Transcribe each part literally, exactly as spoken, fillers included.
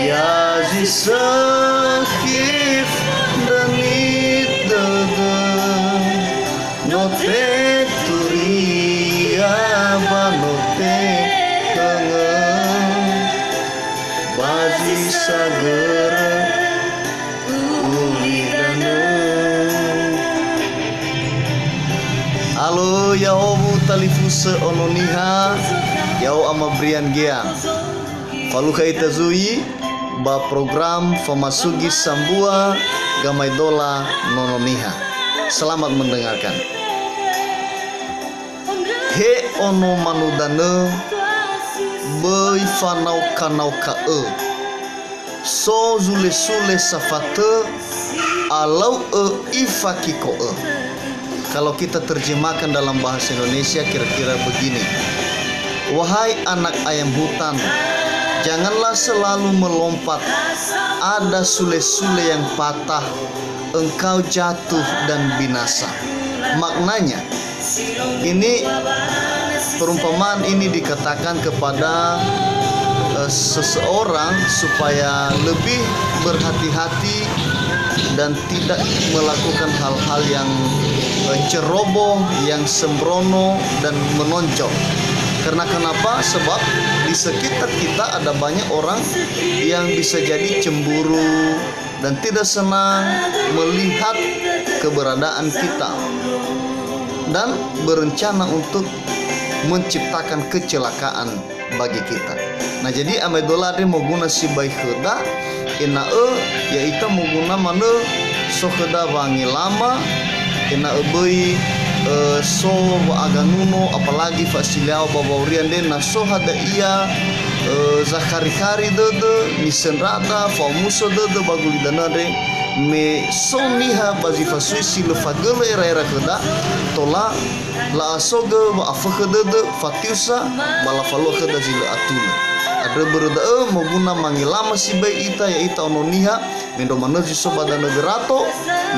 Ya zi sökhi fandröni dödö, no teturia ba no tehöngö, ba zi sagörö ulidanö. Alo, ya'owu talifusö Ono Niha, ya'o Ama Brian Geang. Falukha ita zui ba program famasugi sambua gamaedola Nono Niha. Selamat mendengarkan. He ono manudanö, böi fanaoka-naoka'ö. So zulesule safatö, alau'ö ifakiko'ö. Kalau kita terjemahkan dalam bahasa Indonesia, kira-kira begini. Wahai anak ayam hutan, janganlah selalu melompat. Ada sule-sule yang patah, engkau jatuh dan binasa. Maknanya, ini perumpamaan ini dikatakan kepada, eh, seseorang supaya lebih berhati-hati dan tidak melakukan hal-hal yang, eh, ceroboh, yang sembrono, dan menonjol. Karena kenapa? Sebab di sekitar kita ada banyak orang yang bisa jadi cemburu dan tidak senang melihat keberadaan kita dan berencana untuk menciptakan kecelakaan bagi kita. Nah, jadi amaedola andre moguna sibai khöda, ena'ö ya'ita moguna manö so khöda wangelama, ena'ö böi, eh, so wa'aganuno, apalagi fa'asiliao ba wa'auri andre, na so hadia, eh, zakhari-khari dödö, nisöndrada, fa'omuso dödö ba gulidanö andre, me so niha ba zi fasui si lö fagölö era-era khöda, tola la'asogö wa'afökhö dödö, fatiusa, ba lafalua khöda zi lö atulö. Andrö börö da'ö, moguna mangelama sibai ita, ya'ita Ono Niha, mendrua manö zi so ba danö Werato,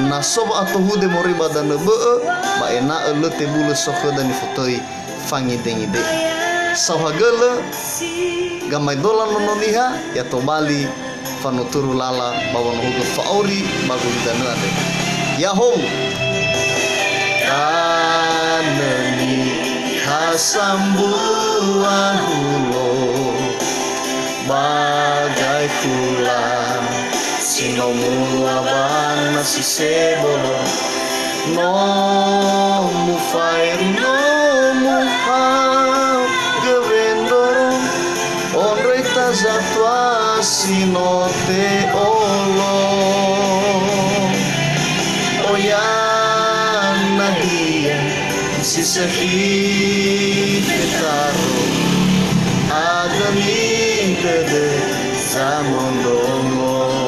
na so wa'atohude moroi ba danö bö'ö, ba ena'ö lö tebulö so khöda nifotöi fangide-ngide. Saohagölö, gamaedola Nono Niha, ya tobali fanuturu lala ba wanohugö fa'auri ba gulidanö andre. Ya'ahowu. Tanö niha sambua hulö, bagai khula si no mulua ba nasi sebolo. No mufairi, no muhagö wendroro, ondröi tazatua si no te'olo. Oya nahia si sökhi fetaro, adöni dödö zamondrongo.